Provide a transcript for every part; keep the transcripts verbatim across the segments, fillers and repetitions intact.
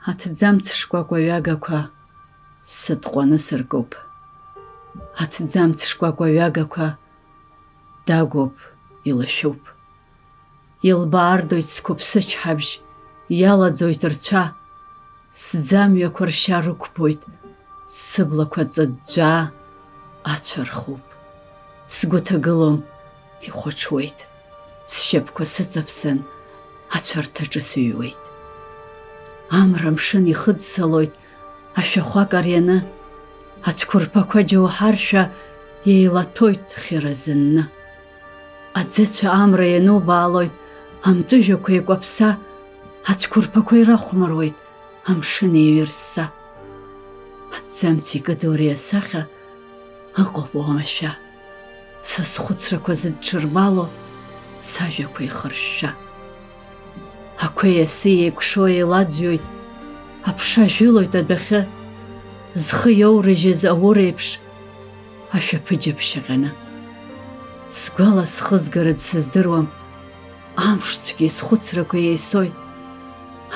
Аҭӡамц шкәакәа ҩагақәа сытҟәаны сыркуп. Аҭӡамц шкәакәа ҩагақәа дагәоуп, илашәуп. Илбаардоит сқәыԥсычҳабжь, иалаӡоит рцәа, сӡамҩақәа ршьа рықәԥоит, сыблақәа ҵыӡәӡәаа ацәа рхуп. Сгәы ҭагылом, ихәаҽуеит. Сшьапқәа сыҵаԥсан, ацәарҭаҿы сыҩуеит. Амра амшын ихыӡсалоит, ашәахәа карианы, ацәқәырԥақәа џьоуҳаршәа еилаҭәоит хьыразынны. Аӡыцәа амра ианубаалоит, амҵәыжәҩақәа еикәаԥса, ацәқәырԥақәа ирахәмаруеит, амшын еиҩырсса. Аҭӡамц икыду ари асахьа ыҟоуп уамашәа. Са схәыцрақәа зыдҽырбало сажәақәа ихыршәшәа. Ақәеи аси еикәшо еилаӡҩоит, аԥша жәылоит адәахьы, зхы иоурыжьыз аур еиԥш ашәаԥыџьаԥ шьаҟьаны. Сгәала схызгара дсыздыруам, амшцәгьеи схәыцрақәа еисоит,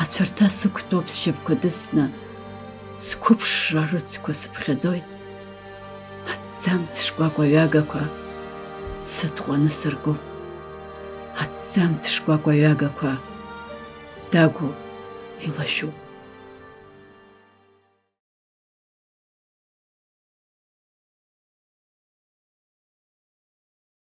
ацәарҭа сықәтәоуп сшьапқәа дысны, сқәыԥшра рыцқәа сыԥхьаӡоит, аҭӡамц шкәакәа ҩагақәа сытҟәаны сыркуп, аҭӡамц шкәакәа ҩагақәа дагәоуп, илашәуп.